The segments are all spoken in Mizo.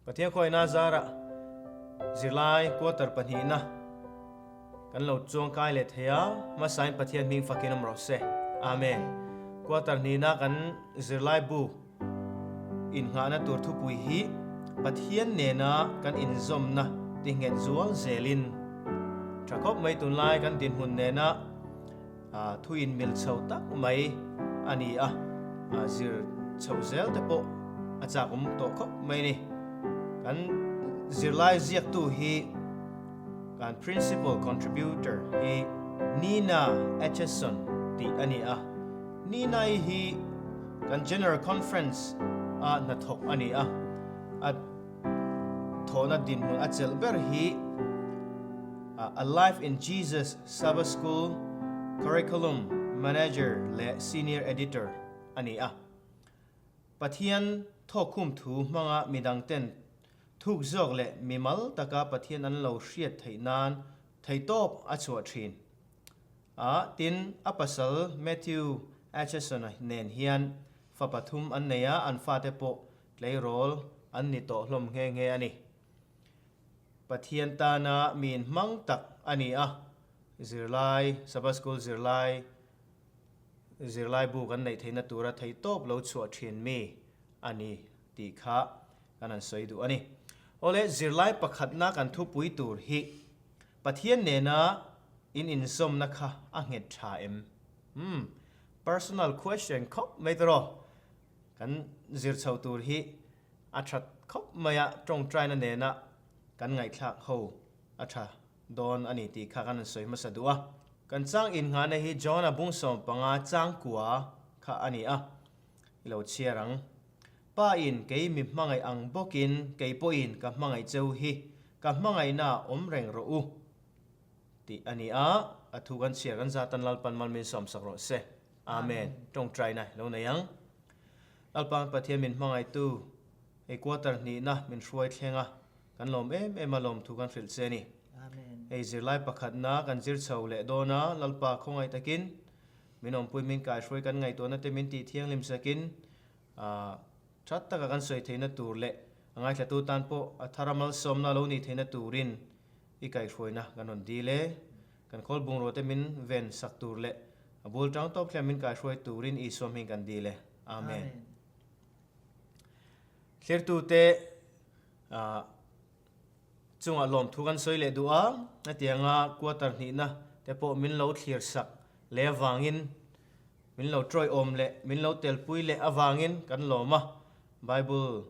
Pathian khuaina zarah zirlai quarter pahnihna kan lo chuangkai leh thei a, hmasain Pathian hming fakin awm rawh se. Amen. Quarter hnihna kan zirlai bu innghahna tur thupui hi Pathian nena kan inzawmna tinghet zual zelin tha khawp mai tunlai kan dinhmun nena Thu inmil chho tak mai a ni a, zir chhoh zel te pawh a chak awm tawh khawp mai a ni. Kan zirlai ziaktu hi kan Principal Contributor hi Nina Acheson tih a ni a, Nina-i hi kan General Conference a hnathawk a ni a, a thawhna dinhmun a chelh ber hi Alive in Jesus Sabbath School Curriculum Manager leh Senior Editor a ni a. Pathian thawkkhum thu hmanga midangten thuk zawk leh mimal taka Pathian an lo hriat theih nan theihtawp a chhuah thin a. Tin, a pasal Matthew Acheson-a nen hian fa pathum an nei a, an fate pawh tleirawl an ni tawh hlawm nghe nghe a ni. Pathian tana min hmang tak a ni a, zirlai, Sabbath School zirlai, zirlai bu kan neih theihna tura theihtawp lo chhuah thin mi a ni tih kha kan han sawi duh a ni. Awle, zirlai pakhatna kan thupui tur hi Pathian nena in inzawmna kha a nghet tha em? Umm, personal question khawp mai tawh. Kan zir chho tur hi A that khawp mai a, tawngtaina nena kan ngaihthlak ho a tha dawn a ni tih kha kan han sawi hmasa duh a. Kan chang innghahna hi John-a bungsawm panga changkua kha a ni a, i lo chhiar ang. Pa in kei mi hmangaih ang bawkin kei pawhin ka hmangaih cheu hi ka hmangaihna ah awm reng rawh u tih a ni a, a thu kan chhiar kan zatan Lalpan malmin sawmsak rawh se. Amen. Tawngtaina i lo nei ang. Lalpa Pathian min hmangaihtu hei quarter hnihna min hruai thleng a, kan lawm em em a lawmthu kan hrilh che a ni. Hei zirlai pakhatna kan zir chho leh dawn a, Lalpa khawngaih takin min awmpui min kaihruai kan ngaihtuahna te min tih thianghlim sakin that taka kan sawi theihna tur leh a ngaithlatu tan pawh a thara malsawmna lo nih theihna turin i kaihruaina kan rawn dil e. Kan khawl bungrua te min ven sak tur leh A bul tang tawp hian min kaihruai turin Isua hming kan dil e. Amen. Thlirtute chungah lawmthu kan sawi leh duh a, hetianga quarter hnihna te pawh min lo thlir sak leh avangin, min lo tawiawm leh min lo telpui leh avangin kan lawm a. Bible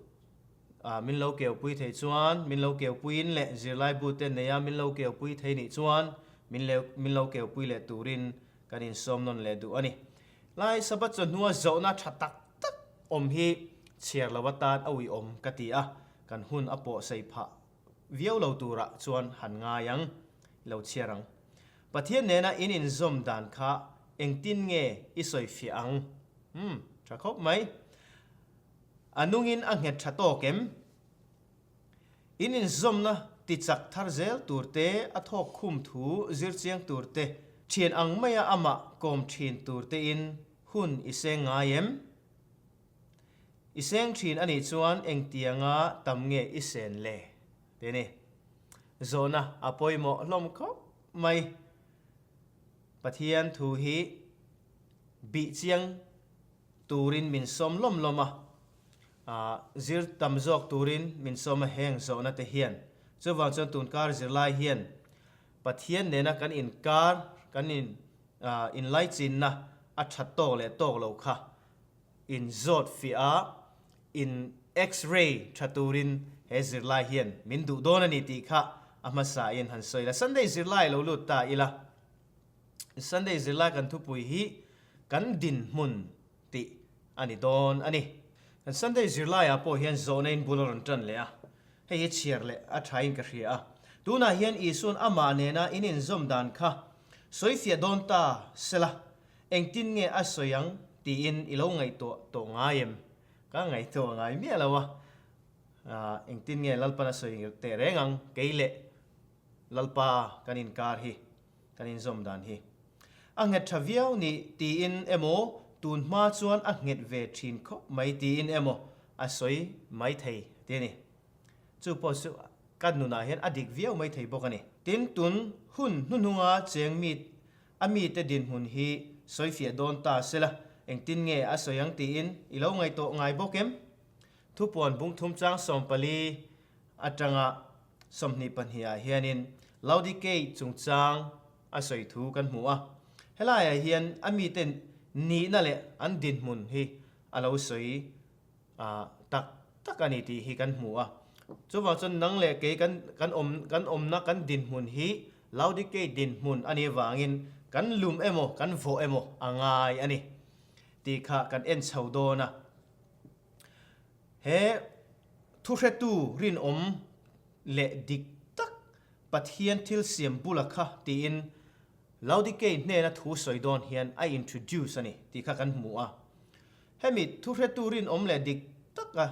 min lo keupui thei chuan min lo keupuiin leh zirlaibute neia min lo keupui thei nih chuan min leu min lo keupui leh turin kan insawm nawn leh duh a ni. Lai Sabbath chawhnua zawhna tha tak tak awm hi chhiar lo atan a uiawm ka ti a, kan hun a pawh sei phah viau lo turah chuan han ngai ang, lo chhiar ang. Pathian nena in inzawm dan kha engtin nge i sawifiah ang? Umm, tha khawp mai. A nungin a nghet tha tawk em? In inzawmna tichak thar zel tur te, a thawk khum thu zir chiang tur te, thian ang maia amah kawm thin tur tein hun i seng ngai em? I seng thin a nih chuan engtianga tam nge i sen le? Te ni. Zawhna a pawimawh hlawm khawp mai. Pathian thu hi bih chiang turin min sawm lawm lawm a, zir tam zawk turin min sawm a heng zawhna te hian. Chuvang chuan tunkar zirlai hian Pathian nena kan inkar, kan in inlaichinna a that tawk leh tawk lo kha in zawt fiah a, in x-ray tha turin he zirlai hian min duh dawn a ni tih kha a hmasa in han sawi la. Sunday zirlai lo lut ta ila. Sunday zirlai kan thupui hi kan dinhmun tih a ni dawn a ni. Kan Sunday zirlaiah pawh hian zawhna in bul a rawn tan leh a, hei hi chhiar leh a thain ka hria a. Tunah hian Isua'n amah nena in inzawm dan kha sawifiah dawn ta sela, engtin nge a sawi ang tiin i lo ngaihtuah tawh ngai em? Ka ngaihtuah ngai miah lo a, engtin nge Lalpan a sawi teh reng ang kei leh Lalpa kan inkar hi. Kan inzawm dan hi a nghet tha viau ni tiin emaw tun hma chuan a nghet ve thin khawp mai tiin emaw a sawi mai thei ti a ni. Chu pawh chu ka nunah hian a dik viau mai thei bawk a ni. Tin, tun hun hnuhnunga cheng mi a mite dinhmun hi sawifiah dawn ta sela, engtin nge a sawi ang tiin i lo ngaihtuah ngai bawk em? Thupuan bungthum chang 14 atanga 22 ah hianin Laodikei chungchang a sawi thu kan hmu a. Helaiah hian a mite nihna leh an dinhmun hi a lo sawi tak tak a ni tih hi kan hmu a. Chuvang chuan nang leh kei kan kan awm kan awmna kan dinhmun hi Laodikei dinhmun a nih avangin kan lum emaw kan vawh emaw a ngai a ni tih kha kan en chho dawn a. He thuhretu rinawm leh dik tak Pathian thil siam bula kha tiin Laodikei hnena thu sawi dawn hian a introduce a ni tih kha kan hmu a. Hemi thuhretu rinawm leh dik taka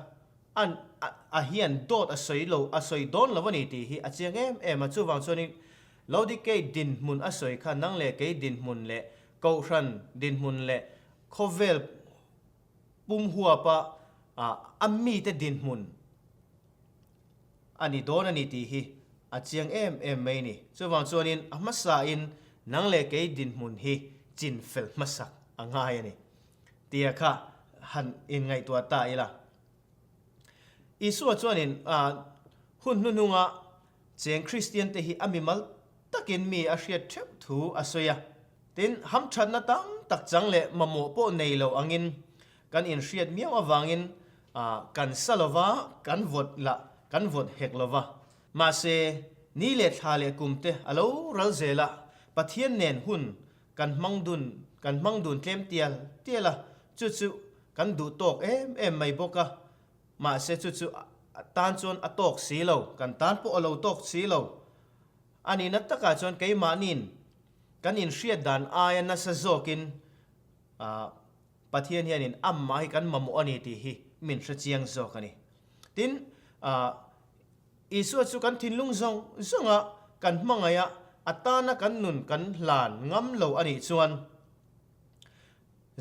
an a hian dawt a sawi lo a sawi dawn lo a ni tih hi a chiang em em a. Chuvang chuanin Laodikei dinhmun a sawi kha nang leh kei dinhmun leh Kohhran dinhmun leh khawvel pum huapa a mite dinhmun a ni dawn a ni tih hi a chiang em em mai a ni. Chuvang chuanin a hmasain nang leh kei dinhmun hi chin fel hmasak a ngai a ni tia kha han inngaihtuah ta ila. Isua chuanin hun hnuhnunga cheng Kristiante hi a mimal takin mi a hriat theuh thu a sawi a. Tin, hamthatna tam tak chang leh mamawh pawh nei lo angin kan inhriat miau avangin kan sa lo va, kan vawt lah kan vawt hek lo va. Mahse, ni leh thla leh kum te a lo ral zel a, Pathian nen hun kan hmang dun kan hmang dun tlem tial tial a, chu chu kan duh tawk em em mai bawk a. Mahse, chu chu tan chuan a tawk si lo, kan tan pawh a lo tawk si lo. A nihna takah chuan keimahniin kan inhriat dan aia nasa zawkin Pathian hianin amah hi kan mamawh a ni tih hi min hre chiang zawk a ni. Tin, Isua chu kan thinlung zawng zawnga kan hmangaih a, a tana kan nun kan hlan ngam lo a nih chuan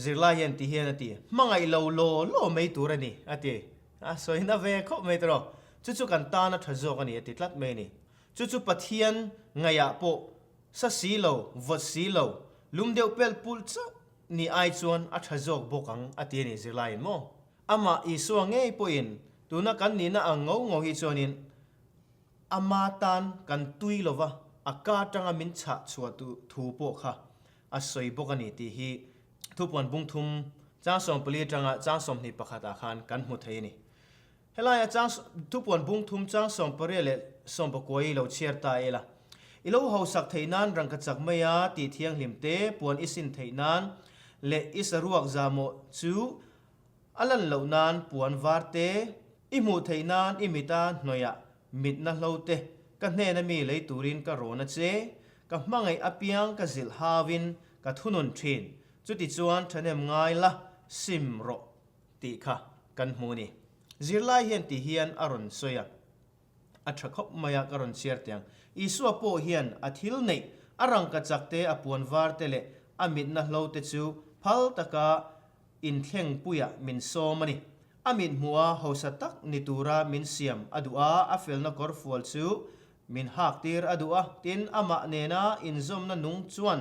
zirlai hian ti hian a ti, hmangaih lo law law mai tur a ni a ti. A sawina ve khawp mai tawh. Chu chu kan tana tha zawk a ni a ti tlat mai a ni. Chu chu Pathian ngaihah pawh sa si lo, vawt si lo, lum deuh pelh pulh chauh ni ai chuan a tha zawk bawk ang a ti a ni zirlaiin maw? Amah Isua ngei pawhin tuna kan nihna ang ngo ngo hi chuanin ama tan kan tui lova a ka atanga min chhah chhuah thu pawh kha a sawi bawk a ni tih hi thupuan bungthum chang 14 atanga chang 21 ah khan kan hmu thei a ni. Helaia chang thupuan bung thum chang 18 leh 19 i lo chhiar ta ila. I lo hausak theih nan rangkachak maia tih thianghlim te puan i sin theih nan leh i saruak zamawh chu a lan loh nan puan var te i hmuh theih nan i mita hnawihah mitna hlo te ka hnena mi lei turin ka rawn a che, ka hmangaih apiang ka zilh hauin ka thunun thin, chutichuan thahnem ngai la sim rawh. Tih kha kan hmu ni. Zirlai hian ti hian a rawn sawi a, a tha khawp mai a ka rawn chhiar tiang. Isua pawh hian a thil neih, a rangka chak te, a puan var te leh a mitna hlo te chu phal taka inthleng puiah min sawm a ni. A mit hmuha hausa tak ni tura min siam a duh a, a felna kawrfual chu min hak tir a duh a, tin amah nena inzawmna nung chuan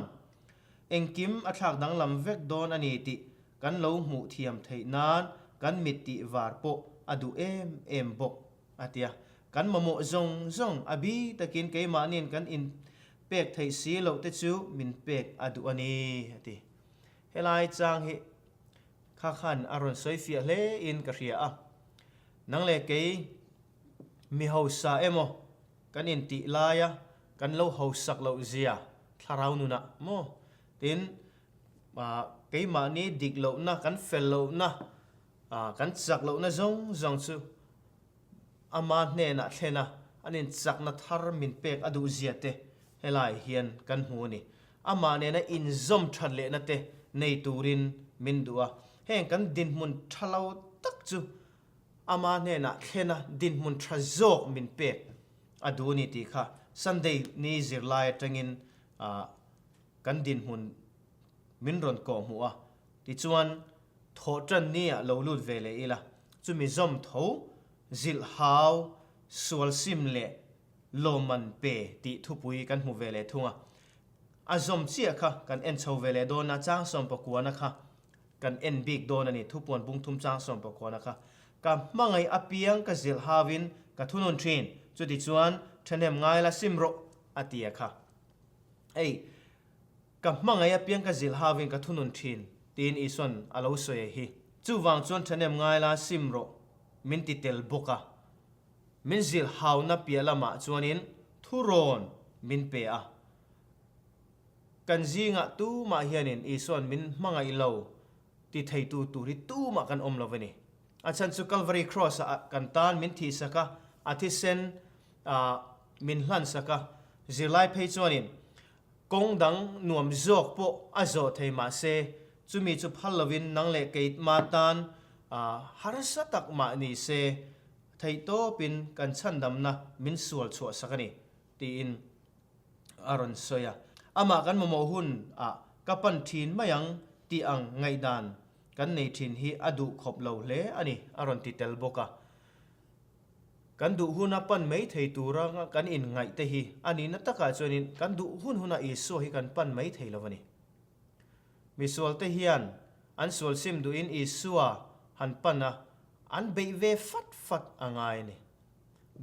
engkim a thlak danglam vek dawn a ni tih Kan lo hmuh thiam theih nan kan mit tih var pawh a duh em em bawk, a ti a. Kan mamawh zawng zawng a bi takin keimahniin kan in pek theih si loh te chu min pek a duh a ni, a ti. Helai chang hi kha khan a rawn sawi fiah hle in ka hria a. Nang leh kei mi hausa emaw kan in tih laia kan lo hausak loh zia thlarau nunah maw? Tin, Keimahni dik lohna, kan fel lohna, kan chak lohna zawng zawng chu ama hnenah thlen a, an inchakna thar min pek a duhzia te helai hian kan hmu a ni. Amah nena inzawm that lehna te nei turin min duh a, heng kan dinhmun tha lo tak chu ama hnenah thlen a, dinhmun tha zawk min pek a duh a ni tih kha Sunday ni zirlai atangin Kan dinhmun min rawn kawh hmuh a, tichuan thawh tan ni ah lo lut ve leh ila, chumi zawm tho zilh hau Sual sim leh lawmman pe tih thupui kan hmu ve leh thung a. A zawm chiah kha kan en chho ve leh dawn a, chang sawmpakuana kha kan en bik dawn a ni, thupuan bungthum chang sawmpakuana kha. Ka hmangaih apiang ka zilh hauin ka thunun thin, chutichuan thahnem ngai la sim rawh a ti a kha. Hei, ka hmangaih apiang ka zilh hauin ka thunun thin tiin Isuan a lo sawi a hi. Chuvang chuan thahnem ngai la sim rawh min ti tel bawk a. Min zilh hauna piah lamah chuanin thurawn min pe a. Kan zingah tumah hianin Isua'n min hmangaih lo ti theitu tur hi tumah kan awm lo a ni. A chhan chu Calvary Cross-ah kan tan min thihsak a, a thisen min hlansak a. Zirlai phei chuanin kawng dang nuam zawk pawh a zawh thei mahse chumi chu phal lovin nang leh keimah tan harsa tak mah ni se theihtawpin kan chhandamna min sual chhuahsak a ni tiin a rawn sawi a. Amah kan mamawh hun ah ka pan thin mai ang tih ang ngaihdan kan nei thin hi a duh khawp lo hle a ni a rawn ti tel bawk a. Kan duh huna pan mai thei tura kan inngaih te hi a nihna takah chuanin kan duh hun huna Isua hi kan pan mai thei lo a ni. Misualte hian an sual sim duhin Isua han pan a, an beih ve fat fat a ngai a ni.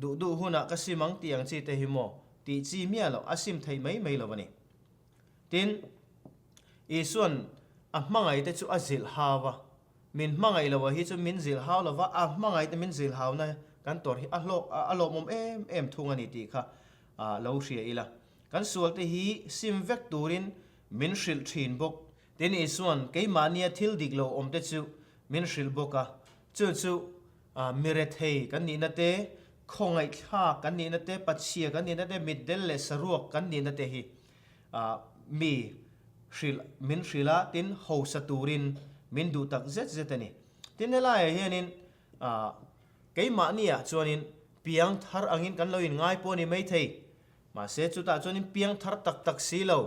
Duh duh hunah ka sim ang tih ang chi te hi maw tih chi miah loh a sim theih mai mai lo a ni. Tin, Isua'n a hmangaihte chu a zilh hau a, min hmangaih loh a hi chu min zilh hau lova, a hmangaihte min zilh hauna kan tawrh hi a hlawk a lawmawm em em thung a ni tih kha lo hria ila. Kan sualte hi sim vek turin min hrilh thin bawk. Tin, Isua'n keimahnia thil dik lo awmte chu min hrilh bawk a, chu chu Mi rethei kan nihna te, khawngaihthlak kan nihna te, pachhia kan nihna te, mitdel leh saruak kan nihna te hi mi hrilh, min hrilh a, tin hausa turin min duh tak zet zet a ni. Tin helaiah hianin keimahniah chuanin piang thar angin kan lo inngai pawh a ni maithei. Mahse chutah chuanin piang thar tak tak si lo,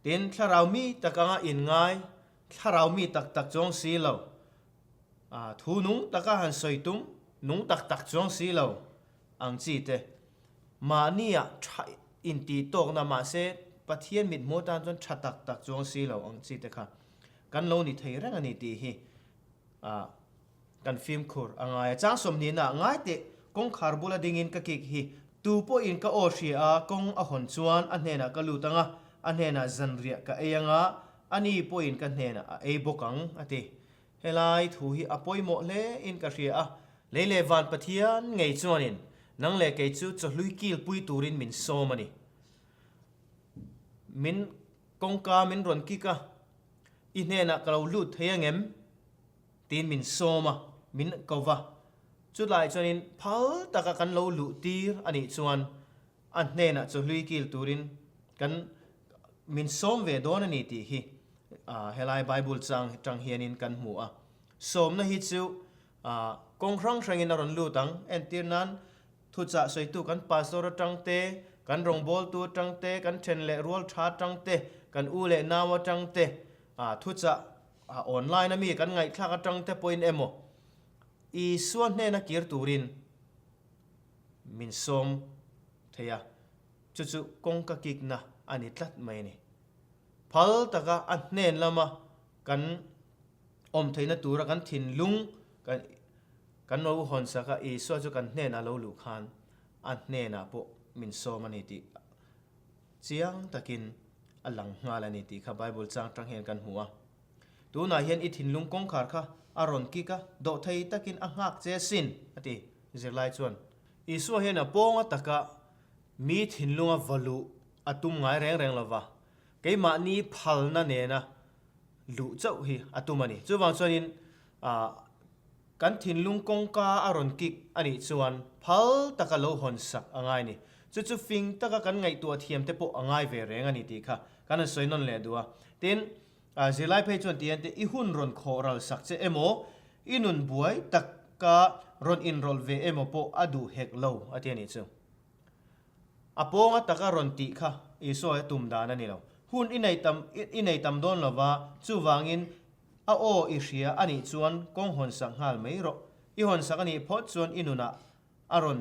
tin thlarau mi tak anga inngai, thlarau mi tak tak chuang si lo, A thu nung taka han sawi tum, nung tak tak chuang si lo ang chi te. Mahnia tha intih tawkna mahse Pathian mithmuh atan chuan tha tak tak chuang si lo ang chi te kha kan lo ni thei reng a ni tih hi kan fimkhur a ngai a. Chang sawmhnihna ah ngai teh kawngkhar bula dingin ka kik hi tu pawhin ka aw hria a kawng a hawn chuan a hnenah ka lut ang a, a hnenah zanriah ka ei ang a, ani pawhin ka hnenah a ei bawk ang a ti. Helai thu hi a pawimawh hle in ka hria a, lei leh van Pathian ngei chuanin nang leh kei chu chawhlui kilpui turin min sawm a ni. Min kawngka min rawn kik a, i hnenah ka lo lut thei angem? tiin min sawm a, min ko va. Chulai chuanin phal taka kan lo luh tir a nih chuan a hnenah chawhlui kil turin kan min sawm ve dawn a ni tih hi helai Bible chang tang hianin kan hmu a. Sawmna hi chu kawng hrang hrangin a rawn lut ang. Entir nan thuchah sawitu kan pastor atang te, kan rawngbawltu atang te, kan then leh rual tha atang te, kan u leh nau atang te, thuchah online a mi kan ngaihthlak atang te pawhin emaw Isua hnena kir turin min sawm thei a. Chu chu kawngka kikna a ni tlat mai a ni. Phal taka a hnen lama kan awm theihna tura kan thinlung kan kan lo hawnsak a, Isua chu kan hnenah lo luh khan a hnenah pawh min sawm a ni tih chiang takin a lang nghal a ni tih kha Bible chang tang hian kan hmu a. Tunah hian i thinlung kawngkhar kha a rawn kik a, dawhthei takin a nghak che sin, a ti zirlai chuan. Isua hian a pawnga taka mi thinlunga va luh a tum ngai reng reng lova, keimahni phalna nena luh chauh hi a tum a ni. Chuvang chuanin kan thinlung kawngka a rawn kik a nih chuan phal taka lo hawn sak a ngai a ni. Chu chu fing taka kan ngaihtuah thiam te pawh a ngai ve reng a ni tih kha kan han sawi nawn leh duh a. Tin, zirlai phei chuan ti hian i hun rawn khawh ral sak che emaw, i nun buai taka rawn inrawlh ve emaw pawh a duh hek lo a ti a nih chu. A pawnga taka rawn tih kha Isua a tum dan a ni lo. Hun i nei tam i nei tam dawn lova, chuvangin a aw i hria a nih chuan kawng hawnsak nghal mai rawh. I hawnsak a nih phawt chuan i nunah a rawn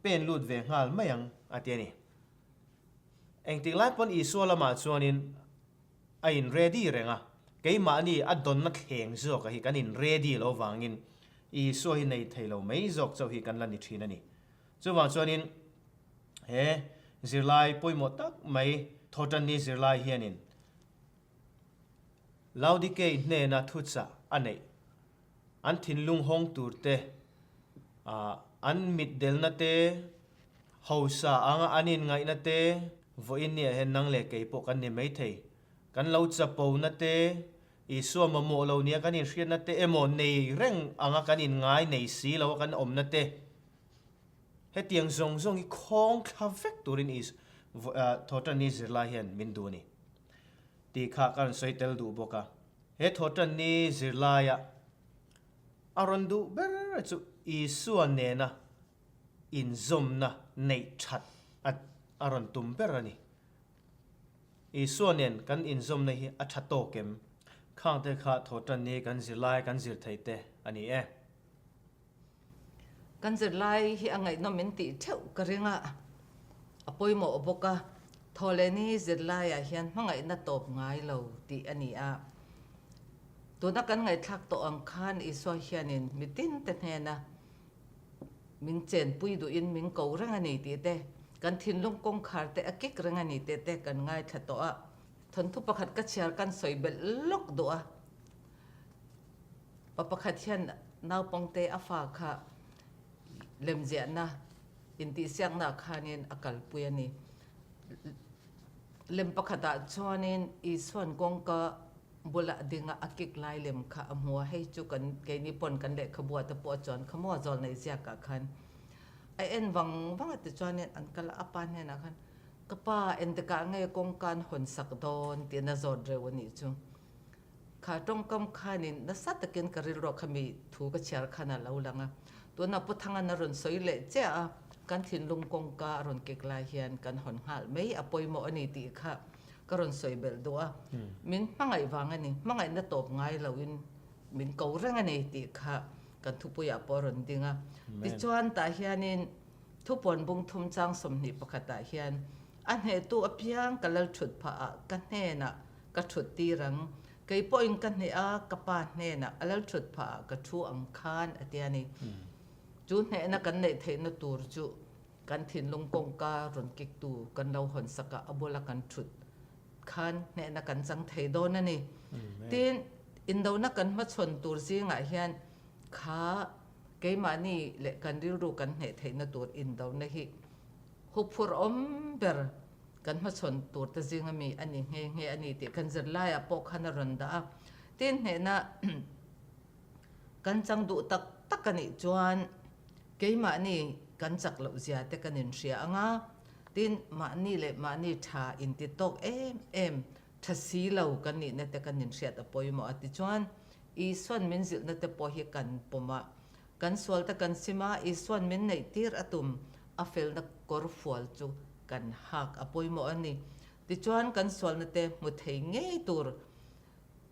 pen lut ve nghal mai ang a ti a ni. Engtik lai pawn Isua lamah chuanin a in ready reng a, keimahni a dawnna thleng zawka hi kan in ready lo vangin Isua hi nei thei lo mai zawk chauh hi kan la ni thin a ni. Chuvang chuanin he zirlai pawimawh tak mai Thawhtanni zirlai hianin Laodikei hnena thuchah a neih an thinlung hawng tur te, an mitdelna te, hausa anga an inngaihna te, vawiin niah hian nang leh kei pawh kan ni maithei. Kan lo chapona te, Isua mamawh lo nia kan inhriatna te emaw nei reng anga kan inngai nei si lo a kan awmna te, hetiang zawng zawng hi khawng thla vek turin Thawhtanni zirlai hian min duh a ni tih kha ka rawn sawi tel duh bawk a. He Thawhtanni zirlaia a rawn duh ber chu Isua nena inzawmna neih that a rawn tum ber a ni. Isua nen kan inzawmna hi a tha tawk em? Khangte kha Thawhtanni kan zirlai kan zir theih te a ni e. Kan zirlai hi a ngaihnawm in tih theuh ka ring a, a pawimawh bawk a, Thawhlehni zirlaiah hian hmangaihna tawp ngai lo tih a ni a. Tuna kan ngaihthlak tawh ang khan Isua hianin mitin te hnena min chenpui duhin min ko reng a ni tih te, kan thinlung kawngkhar te a kik reng a ni tih te kan ngaithla tawh a. Thawnthu pakhat ka chhiar kan sawi belh lawk duh a. Pa pakhat hian naupangte a fa kha lemziahna intihsiakna khanin a kalpui a ni. Lem pakhatah chuanin Isua'n kawngka bulah dinga a kik lai lem kha a hmu a, hei chu kan keini pawn kan lehkhabu ah te pawh a chuan kha maw zawlnei ziakah khan a en vang vang a tichuanin an kal a, a pa hnenah khan ka pa engtikah nge kawngka an hawn sak dawn tiin a zawt reuh a nih chu. Kha tawngkam khanin nasa takin ka rilruah kha mi thu ka chhiar khan a lo lang a. Tunah Pu Thangan a rawn sawi leh chiah a, kan thinlung kawngka a rawn kek lai hian kan hawn nghal mai a pawimawh a ni tih kha ka rawn sawi belh duh a. Min hmangaih vang a ni, hmangaihna tawp ngai loin min ko reng a ni tih kha kan thupuiah pawh a rawn ding a. Tichuan tah hianin thupuan bung thum chang 21 ah hian a hnehtu apiang ka lal thut phah ah ka hnenah Ka thut tir ang. Kei pawhin ka hneh a, ka pa hnenah a lal thut phah ah ka thu ang khan a ti a ni. Chu hnehna kan neih theihna tur chu kan thinlung kawngka rawn kiktu kan lo hawn sak a, a bula kan thut khan hnehna kan chang thei dawn a ni. Tin, indona kan hmachhawn tur zingah hian kha keimahni leh kan rilru kan hneh theihna tur indona hi huphurh awm ber kan hmachhawn tur te zinga mi a ni nghe nghe a ni tih kan zirlaiah pawh khan a rawn dah a. Tin hnehna kan chang duh tak tak a nih chuan keimahni kan chak loh zia te kan inhria ang a, tin mahni leh mahni tha inti tawk em em tha si lo kan nihna te kan inhriat a pawimawh a. Tichuan Isuan min zilhna te pawh hi kan pawm a, kan sual te kan sim a, Isuan min neih tir a tum a felna kawr fual chu kan hak a pawimawh a ni. Tichuan kan sualna te hmu thei ngei tur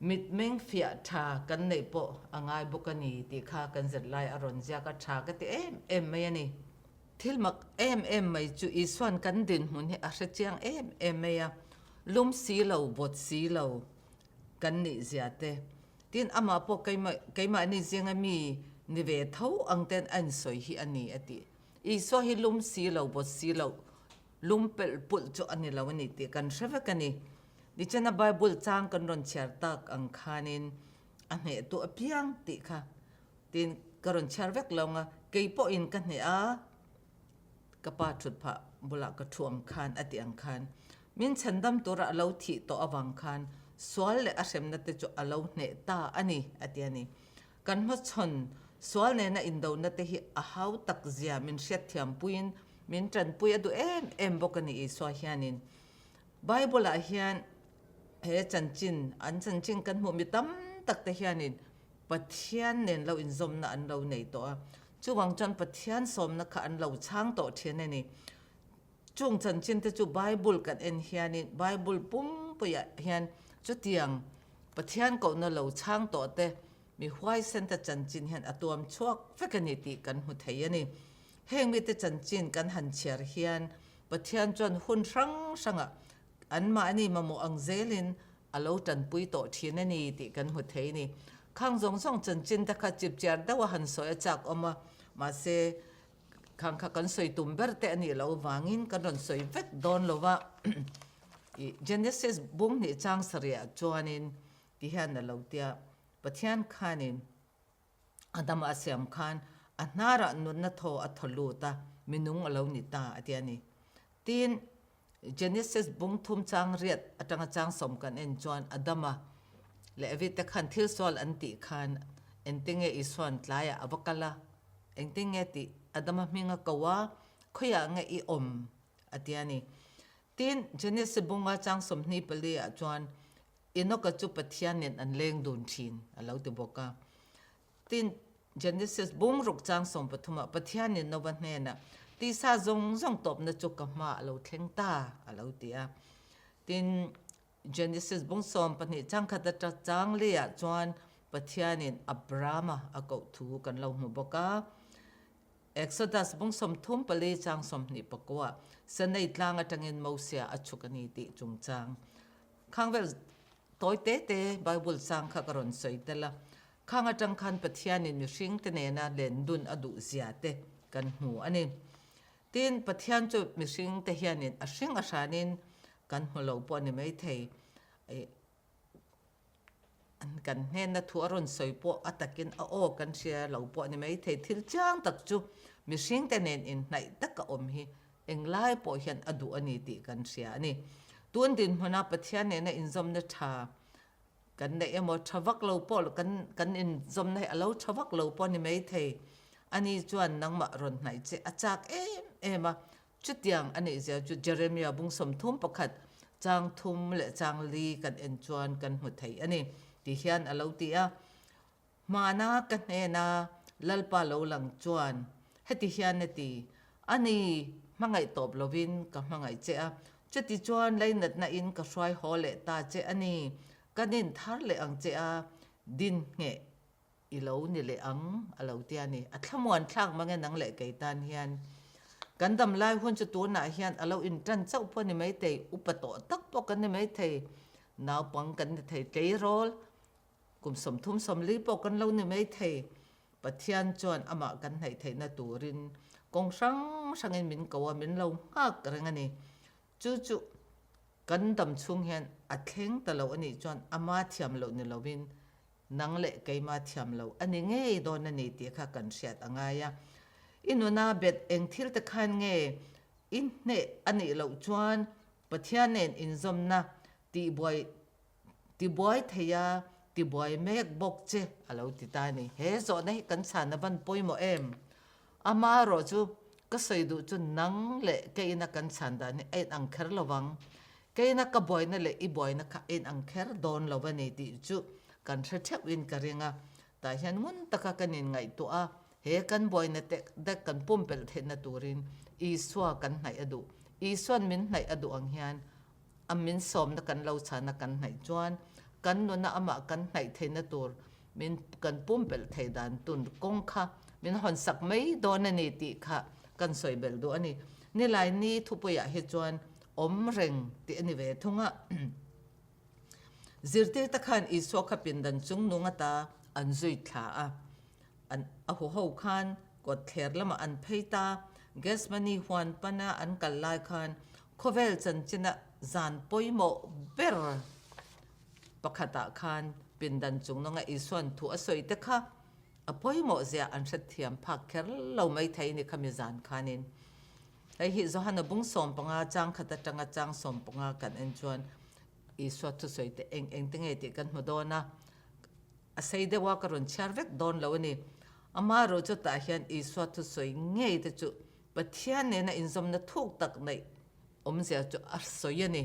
mitmeng fiah tha kan neih pawh a ngai bawk a ni tih kha kan zirlai a rawn ziak a tha ka ti em em mai a ni. Thil mak em em mai chu Isuan kan dinhmun hi a hre chiang em em mai a, lum si lo vawt si lo kan nih zia te, tin amah pawh keimah keimahni zinga mi ni ve tho ang ten a insawi hi a ni a ti. Isua hi lum si lo, bawt si lo, lum pelh pulh chu a ni lo a ni tih kan hre vek a ni. Nichina Bible chang kan rawn chhiar tak ang khanin a hnehtu apiang tih kha tiin ka rawn chhiar vek lo ang a, kei pawhin ka hneh a, ka pa thut phah bulah ka thu ang khan a tih ang khan min chhandam tura a lo thih tawh avang khan sual leh a hremna te chu a lo hneh ta a ni a ti a ni. Kan hmachhawn sual nena indona te hi a hau tak zia min hriatthiam puiin min tanpui a duh em em bawk a ni Isua hianin. Bible ah hian he chanchin, an chanchin kan hmuh mi tam tak te hianin Pathian nen lo inzawmna an lo nei tawh a, chuvang chuan Pathian sawmna kha an lo chhang tawh thin a ni. Chung chanchin te chu Bible kan en hianin Bible pumpuiah hian chutiang Pathian kohna lo chhang tawh te mi huaisen te chanchin hian a tuam chhuak vek a ni tih kan hmu thei a ni. Heng mite chanchin kan han chhiar hian Pathian chuan hun hrang hrangah anmahni mamawh ang zelin a lo tanpui tawh thin a ni tih kan hmu thei a ni. Khang zawng zawng chanchin te kha chipchiar deuh a han sawi a chak awm a, mahse khang kha kan sawi tum ber te a nih loh vangin kan rawn sawi vek dawn lo va. I Genesis bung hnih chang sarih ah chuanin ti hian a lo tia, Pathian khanin Adama a siam khan a hnarah nunna thaw a thaw lut a, minung a lo ni ta a ti a ni. Tin, Genesis bung thum chang riat atanga chang sawm kan en chuan Adama leh Evi te khan thil sual an tih khan engtinge Isua'n tlaiah a va kal a, engtinge tih Adama hming a ko a, khawiah nge i awm a ti a ni. Tin, Genesis bunga chang 24 ah chuan Enoka chu Pathian nen an leng dun thin a lo ti bawk a. Tin, Genesis bung ruk chang 13 ah Pathianin Nova hnenah, Tisa zawng zawng tawpna chu ka hma a lo thleng ta, a lo ti a. Tin, Genesis bung 12 chang khat atang chang leiah chuan Pathianin Abrama a koh thu kan lo hmu bawk a. Exodus bung 34 chang 24 Sinai tlang atangin Mosia a chhuk a ni tih chungchang Khang vel tawi te te Bible chang kha ka rawn sawi tel a, khang atang khan Pathianin mihring te nena len dun a duh zia te kan hmu a ni. Tin, Pathian chu mihring te hianin a hring a hranin kan hmu lo pawh a ni maithei. Kan hnenna thu a rawn sawi pawh a takin a aw kan hria lo pawh a ni maithei. Thil chiang tak chu mihring te nen inhnaih taka awm hi Englai pawh hian a duh a ni tih kan hria a ni. Tun dinhmuna Pathian nena inzawmna tha kan neih emaw tha vak lo pawh kan kan inzawmna hi a lo tha vak lo pawh a ni maithei. Ani chuan nangmah rawn hnaih che a chak em em a, chutiang a nih zia chu Jeremia bung 31 chang thum leh chang li kan en chuan kan hmu thei a ni ti hian a lo ti a. Hmana ka hnena Lalpa lo lang chuan heti hian a ti, A ni, hmangaih tawp lovin ka hmangaih che a, chuti chuan leinatna in ka hruai haw leh ta che a ni, ka nin thar leh ang che a, din ngheh i lo ni leh ang, a lo ti a ni. A thlamuan thlak mang e nang leh kei tan hian. Kan dam lai hun chu tunah hian a lo intan chauh pawh a ni maithei, upa tawh tak pawh kan ni maithei, naupang kan ni thei tleirawl, Kum 30 40 pawh kan lo ni mai thei. Pathian chuan amah kan hnaih theihna turin kawng hrang hrangin min ko a, min lo nghak reng a ni. Chu chu kan dam chhung hian a thleng ta lo a nih chuan ama thiam loh ni lovin nang leh keima thiam lo a ni ngei dawn a ni tih kha kan hriat a ngai a. I nuna bet eng thil te khan nge i hneh a nih loh chuan Pathian nen inzawmna tihbuai Tibuai thei a, tibuai mek bawk che a lo ti ta a ni. He zawhna hi kan chhan a van pawimawh em? Amaherawh chu ka sawi duh chu nang leh keina kan chhan dan hi a inang kher lo vang. Keina ka buaina leh i buaina kha a inang kher dawn lo a ni tih chu kan hre theuhin ka ring a. Tah hian ngun taka kan inngaihtuah a, he kan buaina te dek kan pumpelh theihna turin Isua kan hnaih a duh. Isua'n min hnaih a duh ang hian A min sawmna kan lo chhana kan hnaih chuan kan nuna amah kan hnaih theihna tur min kan pumpelh theih dan tun kawng kha min hawnsak mai dawn a ni tih kha kan sawi belh duh a ni. Nilai ni thupuiah hi chuan awm reng tih a ni ve thung a. Zirtirte khan Isua kha pindan chungnung ata an zui thla a. An a huho khan kawtthler lamah an phei ta. Gethsemane huan pana an kal lai khan khawvel chanchina zan pawimawh ber pakhatah khan pindan chungnunga Isua'n thu a sawi te kha a pawimawh zia an hrethiam phak kher lo mai thei ni khami zan khanin. Hei hi Johana bung 15 chang khat atanga chang 15 kan en chuan Isua thusawi te eng eng te nge tih kan hmu dawn a. A sei deuh a, ka rawn chhiar vek dawn lo a ni. Amaherawh chutah hian Isua thusawi ngei te chu Pathian nena inzawmna thuk tak neih awmzia chu a sawi a ni.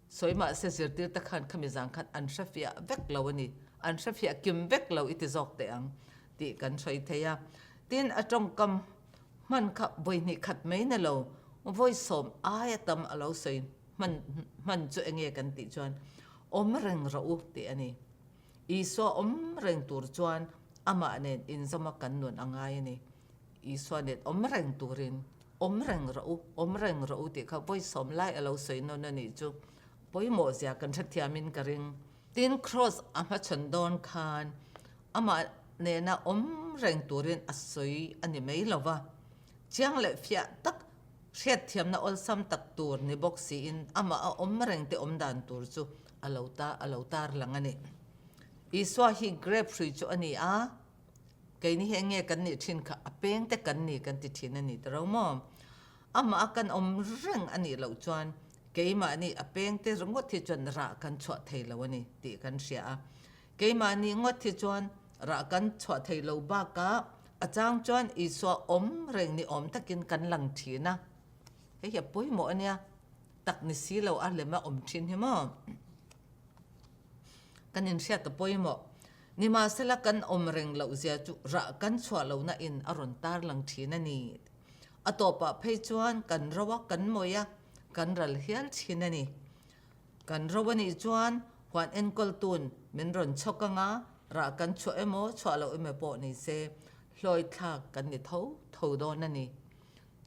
Sawi mahse zirtir te khan khami zang khan an hrefiah vek lo a ni. An hrefiah kim vek lo i ti zawk teh ang tih kan sawi thei a. Tin, a tawngkam hman kha vawi hnih khat mai na lo, vawi sawm aia tam a lo sawi Hman hman chu enge kan tih chuan awm reng rawh u tih a ni. Isua awm reng tur chuan amah nen inzawma kan nun a ngai a ni. Isua nen awm reng turin awm reng rawh u, awm reng rawh u tih kha vawi sawm lai a lo sawi nawn a nih chu pawimawh zia kan hrethiamin ka ring. Tin, Kraws a hmachhawn dawn khan amah nena awm reng turin a sawi a ni mai lo va, chiang leh fiah tak hriatthiamna awlsam tak tur ni bawk siin amah a awm reng te awm dan tur chu a lo ta a lo tar lang a ni. Isua hi grape hrui chu a ni a, keini hi eng nge kan nih thin kha a peng te kan ni kan ti thin a ni ta ro maw? Amah a kan awm reng a nih loh chuan keimahni a peng te ringawt hi chuan rah kan chhuah thei lo a ni tih kan hria a. Keimahni ngawt hi chuan rah kan chhuah thei lo bakah a chang chuan Isua awm reng ni awm takin kan lang thin a. Hei hi a pawimawh a nia, tak ni si lo a lem a awm thin hi maw? Kan inhriat a pawimawh. Nimahsela kan awm reng loh zia chu rah kan chhuah lohna in a rawn tarlang thin a ni. A tawpah phei chuan kan ro a, kan mawi a, kan ral hial thin a ni. Kan ro a nih chuan huan enkawltu'n min rawn chhawk anga rah kan chhuah emaw chhuah loh emaw pawh ni se hlawi thlak kan ni tho tho dawn a ni.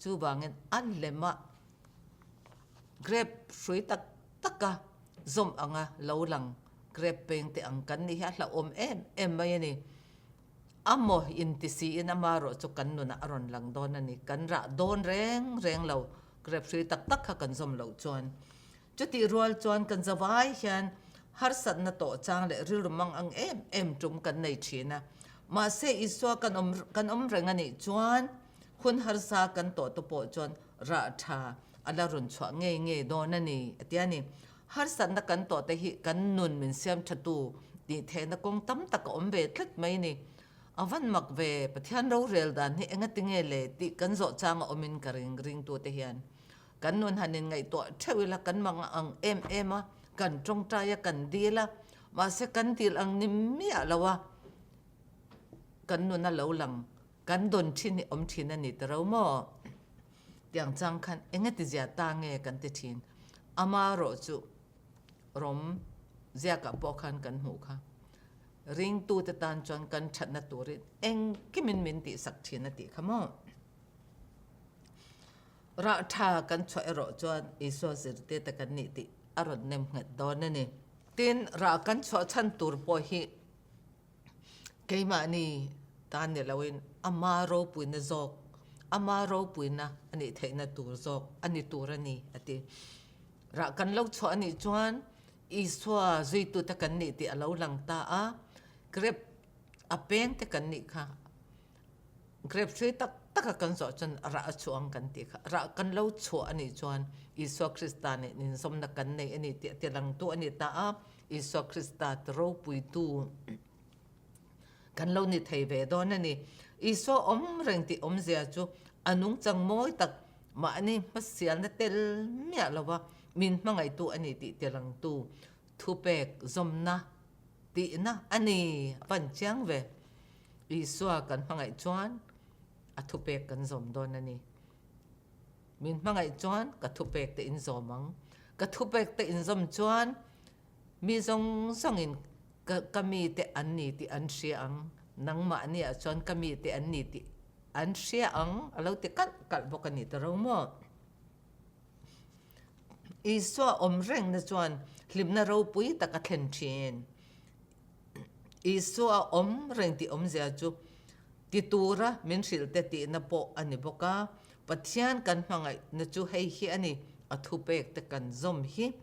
Chuvangin a lemah grape hrui tak taka zawm anga lo lang grape peng te ang kan nih hi a hlauhawm em em mai a ni. A maw inti siin amarawh chu kan nunah a rawn lang dawn a ni. Kan rah dawn reng reng lo grape hrui tak tak kha kan zawm loh chuan. Chutih rual chuan kan zavai hian harsatna tawh chang leh rilru mang ang em em tum kan nei thin a. Mahse Isua kan awm kan awm reng a nih chuan hun harsa kan tawh te pawh chuan rah tha a la rawn chhuah ngei ngei dawn a ni a ti a ni. Harsatna kan tawh te hi kan nun min siam tha tu tih theihna kawng tam tak a awm ve tlat mai a ni. A van mak ve Pathian rorel dan hi engatinge le tih kan zawh chang a awmin ka ring ringtute hian. Kan nun han inngaihtuah theuh ila kan mang ang em em a, kan tawngtai a, kan dil a, mahse kan dil ang ni miah lo a, kan nun a lo lang, kan dawn thin hi awm thin a ni ta ro maw? Tiang chang khan engati zia ta nge kan ti thin? Amarawh chu rawm ziakah pawh khan kan hmuh kha. Ringtute tan chuan kan thatna turin engkimin min tihsak thin a tih kha maw? Rah tha kan chhuah erawh chuan Isua zirtir te kan nih tih a rawn nem nghet dawn a ni. Tin, rah kan chhuah chhan tur pawh hi keimahni tan ni loin ama ropuina zawk, ama ropuina a nih theihna tur zawk a ni tur a ni a ti. Rah kan lo chhuah a nih chuan Isua zuitute kan nih tih a lo lang ta a, grep a peng te kan nih kha. Grape hrui tak tak a kan zawh chuan rah a chhuah ang kan tih kha. Rah kan lo chhuah a nih chuan Isua Krista nen inzawmna kan nei a ni tih a tilangtu a ni ta a, Isua Krista ti ropuitu kan lo ni thei ve dawn a ni. Isua awm reng tih awmzia chu a nungchang mawi tak mahni hmasialna tel miah lova min hmangaihtu a ni tih tilangtu thupek zawmna tihna a ni a pan chiang ve. Isua kan hmangaih chuan a thupek kan zawm dawn a ni. Min hmangaih chuan ka thupek te in zawm ang. Ka thupek te in zawm chuan mi zawng zawngin ka ka mi te an ni tih an hria ang. Nangmahni ah chuan ka mi te an ni tih an hria ang a lo ti kalh kalh bawk a ni ta ro maw? Isua awm rengna chuan hlimna ropui tak a thlen thin. Isua awm reng tih awmzia chu ti tura min hrilh te tihna pawh a ni bawk a. Pathian kan hmangaihna chu hei hi a ni, a thupek te kan zawm hi.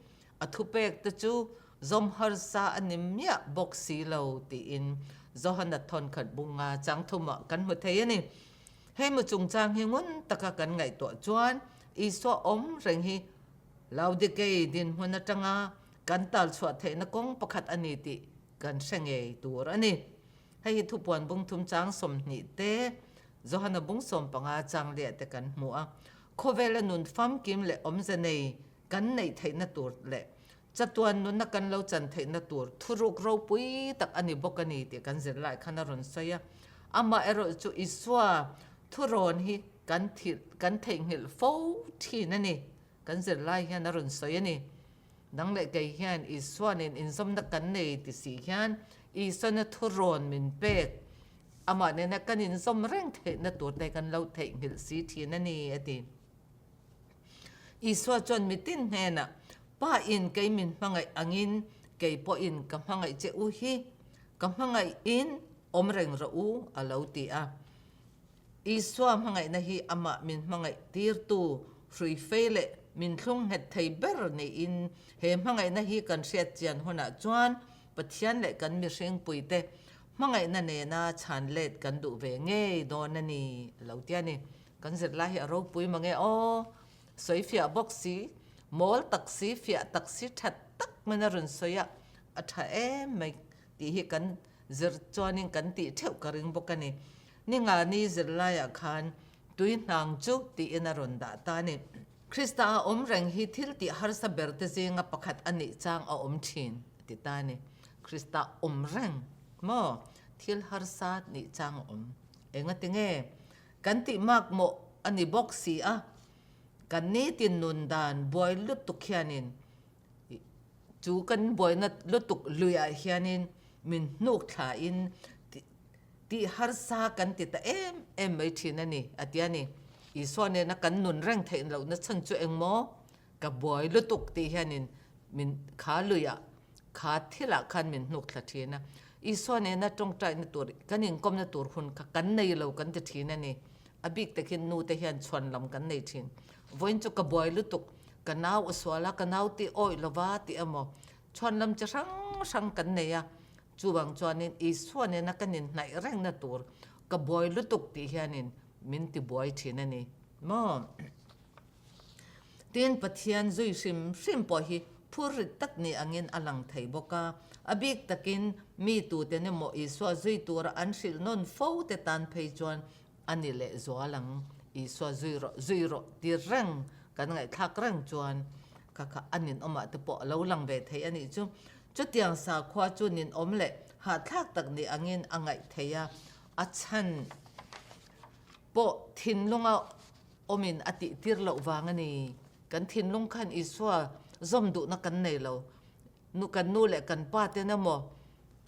A thupek te chu zawm harsa a ni miah bawk si lo tiin Johana thawnkhat bunga changthumah kan hmu thei a ni. Hei mu chungchang hi ngun taka kan ngaihtuah chuan Isua awm reng hi Laodikei dinhmun atanga kan tal chhuah theihna kawng pakhat a ni tih kan hre ngei tur a ni. Hei hi thupuan bung thum chang 20 te, Johana bung 15 chang liah te kan hmu a. Khawvela nun famkim leh awmze nei kan neih theihna tur leh chatuan nunna kan lo chan theihna tur thuruk ropui tak a ni bawk a ni tih kan zirlai khan a rawn sawi a. Amah erawh chu Isua thurawn hi kan thil kan theihnghilh fo thin a ni. Kan zirlai hian a rawn sawi a ni. Nang leh kei hian Isuanin inzawmna kan nei ti si hian Isuana thurawn min pek. Amah nena kan inzawm reng theihna tur te kan lo theihnghilh si thin a ni, a ti. Isua chuan mitin hnenah, Pa in kei min hmangaih angin kei pawhin ka hmangaih che u hi, ka hmangaihin awm reng rawh u, a lo ti a. Isua hmangaihna hi amah min hmangaih tirtu hrui fei leh min thlung nghet thei ber niin he hmangaihna hi kan hriat chian hunah chuan Pathian leh kan mihringpuite hmangaihna nena chhan let kan duh ve ngei dawn a ni a lo ti a ni. Kan zirlai hi a ropui mange aw, sawi fiah bawk si, mawl tak si, fiah tak si, tha tak main a rawn sawi a, a tha em mai tih hi kan zir chuanin kan tih theuh ka ring bawk a ni. Ni nga ni zirlaiah khan tui hnang chu tiin a rawn dah ta a ni. Krista a awm reng hi thil tih harsa ber te zinga pakhat a nih chang a awm thin, a ti ta a ni. Krista awm reng maw? Thil harsa nih chang a awm. Engati nge? Kan tih mak mawh a ni bawk si a, kan nitin nun dan buai lutuk hianin chu kan buaina lutuk luiah hianin min hnuk thlain tih harsa kan ti ta em em mai thin a ni, a ti a ni. Isua nena kan nun reng theih lohna chhan chu engmaw? Ka buai lutuk tih hianin min kha luiah, kha thilah khan min hnuk thla thin a. Isua nena tawngtaina tur, kan inkawmna tur hun kha kan nei lo kan ti thin a ni. A bik takin nu te hian chhuan lam kan nei thin. Vawiin chu ka buai lutuk, ka nau a sual a, ka nau tih awih lova tih emaw chhuan lam chi hrang hrang kan nei a. Chuvang chuanin Isua nena kan inhnaih rengna tur ka buai lutuk tih hianin min ti buai thin a ni maw? Tin, Pathian zui hrim hrim pawh hi phur rit tak ni angin a lang thei bawk a. A bik takin mi tuten emaw Isua zui tura an hrilh nawn fo te tan phei chuan a ni leh zual ang. Isua zui rawh, zui rawh ti reng kan ngaihthlak reng chuan kha kha a ninawmah te pawh a lo lang ve thei a nih chu. Chutiang sakhua chu ninawm leh hahthlak tak ni angin a ngaih thei a, a chhan pawh thinlunga awmin a tihtir loh vang a ni. Kan thinlung khan Isua zawm duhna kan nei lo. Nu kan nu leh kan pa ten emaw,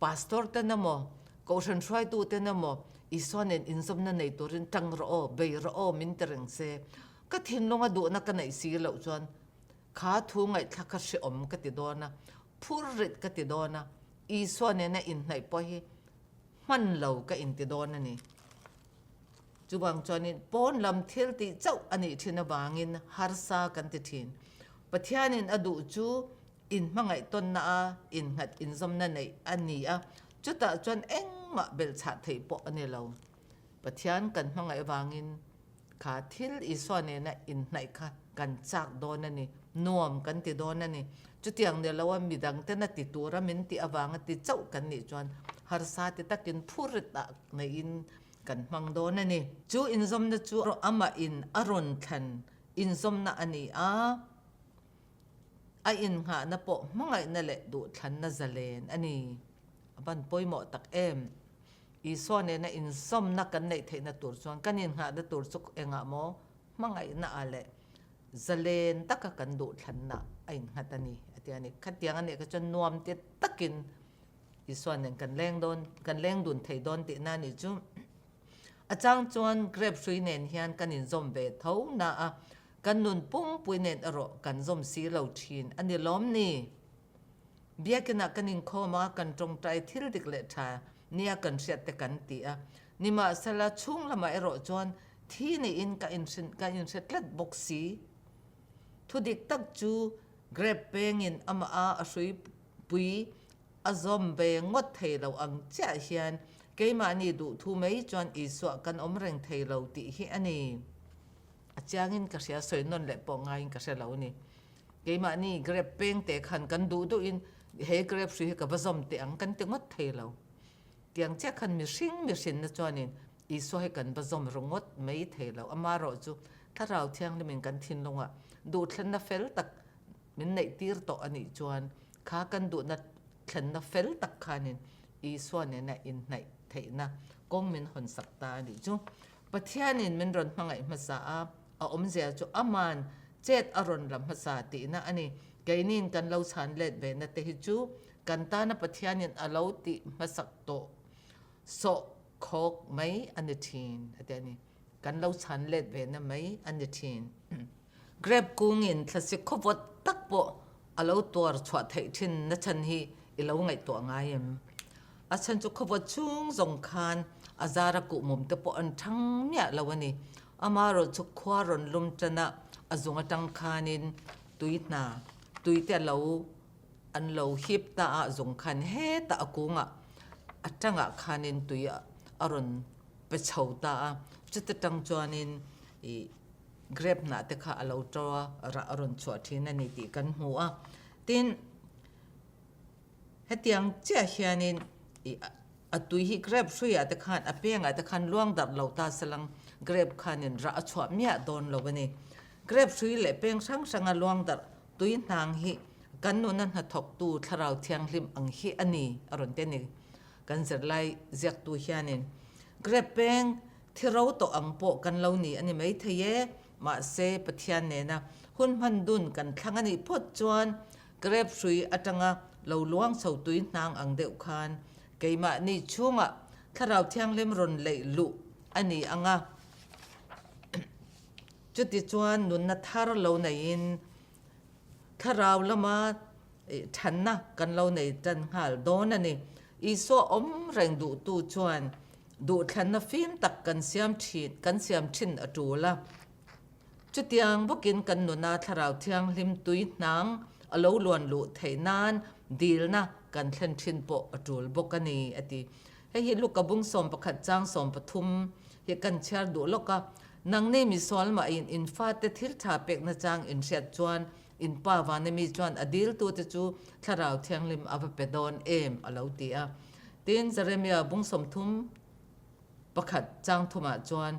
pastor ten emaw, kohhran hruaitu ten emaw Isua nen inzawmna nei turin tang rawh aw, bei rawh aw min ti reng se. Ka thinlunga duhna ka neih si loh chuan kha thu ngaihthlak kha hrehawm ka ti dawn a, phur rit ka ti dawn a, Isua nena inhnaih pawh hi hman lo ka inti dawn a ni. Chuvang chuanin pawn lam thil tih chauh a nih thin avangin harsa kan ti thin. Pathianin a duh chu inhmangaih tawnna a innghat inzawmna neih a ni a, chutah chuan engmah belhchhah theih pawh a ni lo. Pathian kan hmangaih avangin kha thil Isua nena inhnaih kha kan chak dawn a ni, nuam kan ti dawn a ni. Chutiang ni loa midang tena ti tura min tih avanga ti chauh kan nih chuan harsa ti takin phurrit ah neihin kan hmang dawn a ni. Chu inzawmna chu amah in a rawn thlan inzawmna a ni a, a innghahna pawh hmangaihna leh duhthlanna zalen a ni. A van pawimawh tak em! Isua nena inzawmna kan neih theihna tur chuan kan innghahna tur chu engah maw hmangaihna ah leh zalen taka kan duhthlanna a innghat a ni a ti a ni. Khatiang a nih kha chuan nuam ti takin Isua nen kan leng dawn, kan leng dun thei dawn tihna a nih chu. A chang chuan grape hrui nen hian kan inzawm ve tho na a, kan nun pumpui nen erawh kan zawm si lo thin a ni lawm ni? Biakinah kan inkhawm a, kan tawngtai thil dik leh tha nia kan hriat te kan ti a. Nimahsela chhung lamah erawh chuan thi niin ka inhrin, ka inhre tlat bawk si. Thu dik tak chu grape pengin amah a a hrui pui a zawm ve ngawt thei lo ang chiah hian keimahni duhthu mai chuan Isua kan awm reng thei lo tih hi a ni. A chiangin ka hria, sawi nawn leh pawh ngaiin ka hre lo a ni. Keimahni grape peng te khan kan duh duhin he grape hrui hi ka va zawm teh ang kan ti ngawt thei lo. Tiang chiah khan mihring mihrinna chuanin Isua hi kan va zawm ringawt mai thei lo. Amaherawh chu Thlarau Thianghlimin kan thinlungah duhthlenna fel tak min neih tir tawh a nih chuan kha kan duhna thlenna fel tak khanin Isua nena inhnaih theihna kawng min hawn sak ta a nih chu. Pathianin min rawn hmangaih hmasa a, a awmzia chu aman chet a rawn la hmasa tihna a ni. Keiniin kan lo chhan let ve na te hi chu kan tana Pathianin a lo tih hmasak tawh sawh. khawk mai a ni thin a ti a ni. Kan lo chhan let ve na mai a ni thin. Grape kungin thlasik khawvawt tak pawh a lo tuar chhuah theih thin na chhan hi i lo ngaihtuah ngai em? A chhan chu khawvawt chhung zawng khan a zara kuhmum te pawh an thang miah lo a ni. Amaherawh chu khua rawn lum tan a, a zung atang khanin tui hna, tui te a lo an lo hip ta a, zung khan hetah a kungah a tangah khanin tui a rawn pe chho ta a, chuta tang chuanin ih grape hnah te kha a lo to a, rah a rawn chhuah thin a ni tih kan hmu a. Tin, hetiang chiah hianin ih a tui hi grape hruiah te khan a pengah te khan luang darh lo ta salang grape khanin rah a chhuah miah dawn lo a ni. Grape hrui leh peng hrang hranga luang darh tui hnang hi kan nuna hnathawktu thlarau thianghlim ang hi a ni a rawn ti a ni. Kan zirlai ziaktu hianin grape peng Thi ro tawh ang pawh kan lo ni a ni maithei e, mahse Pathian nena hun hman dun kan thlang a nih phawt chuan grape hrui atanga lo luang chho tui hnang ang deuh khan keimahni chhungah Thlarau Thianghlim rawn leih luh a ni ang a, chuti chuan nunna thar lo neiin Thlarau lama thanna kan lo nei tan nghal dawn a ni. Isua awm reng duhtu chuan Duhthlanna fim tak kan siam thin kan siam thin a tul a. Chutiang bawkin kan nuna Thlarau Thianghlim tui hnang a lo luan luh theih nan dilna kan thlen thin pawh a tul bawk a ni, a ti. Hei hi Luka bung 11 chang 13 hi kan chhiar duh lawk a, Nangni misual mahin in fate thil tha pekna chang in hriat chuan in pa Vanemi chuan a diltute chu Thlarau Thianghlim a va pe dawn em, a lo ti a. Tin, Jeremia bung 30 pakhat chang thumah chuan,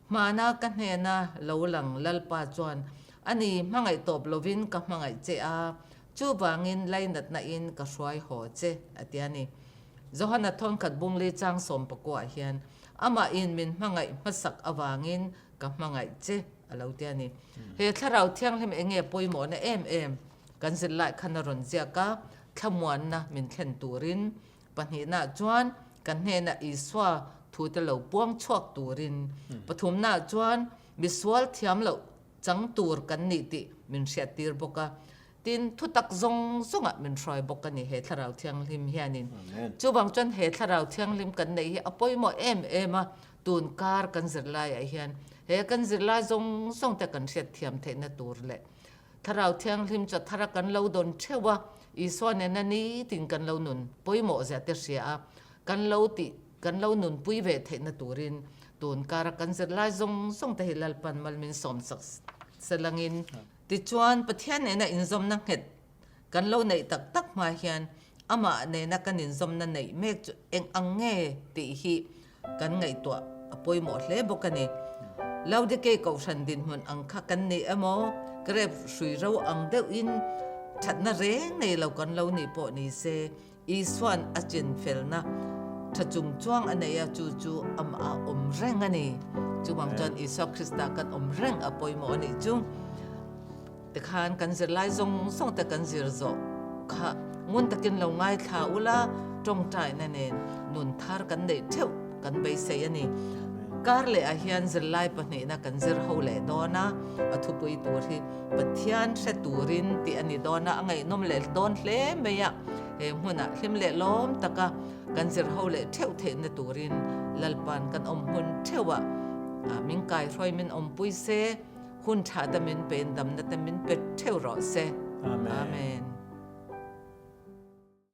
Hmana ka hnena lo lang Lalpa chuan, A ni, hmangaih tawp lovin ka hmangaih che a, chuvangin lainatna in ka hruai haw che, a ti a ni. Johana thawnkhat bung li chang 19 ah hian, Amahin min hmangaih hmasak avangin ka hmangaih che, a lo ti a ni. He Thlarau Thianghlim eng nge pawimawhna em em? Kan zirlai khan a rawn ziak a, thlamuanna min thlen turin, pahnihna chuan kan hnena Isua thute lo puang chhuak turin, pathumna chuan misual thiam loh chang tur kan nih tih min hriattir bawk a, tin thutak zawng zawngah min hruai bawk a ni he Thlarau Thianghlim hianin. Chuvang chuan he Thlarau Thianghlim kan neih hi a pawimawh em em a, tun kar kan zirlaiah hian he kan zirlai zawng zawng te kan hriatthiam theihna tur leh Thlarau Thianghlim chu a thar a kan lo dawn theuh a, Isua nena nitin kan lo nun pawimawh zia te hria a, kan lo tih kan lo nunpui ve theihna turin tun kara kan zirlai zawng zawng te hi Lalpan mal min sawm sak selangin. Tichuan, Pathian nena inzawmna nghet kan lo neih tak tak hma hian amah nena kan inzawmna neih mek chu eng ang nge tih hi kan ngaihtuah a pawimawh hle bawk a ni. Laodikei kohhran dinhmun ang kha kan ni emaw, grape hrui ro ang deuhin thatna reng nei lo kan lo nih pawh ni se, Isua'n a chinfelna tha chung chuang a nei a, chu chu amah a awm reng a ni. Chuvang chuan Isua Krista kan awm reng a pawimawh a nih chu. Tikhan kan zirlai zawng zawng te kan zir zawh kha ngun takin lo ngaithla ula, tawngtaina nen nun thar kan neih theuh kan beisei a ni. Kar leh ah hian zirlai pahnihna kan zir ho leh dawn a, a thupui tur hi Pathian hre turin tih a ni dawn a, a ngaihnawm leh dawn hle mai a, he hmunah hlim leh lawm taka kan zir ho leh theuh theihna turin Lalpa'n kan awm hmun theuhah min kaihruai min awmpui se. Hun tha te min pe in damna te min pe theuh rawh se. Amen.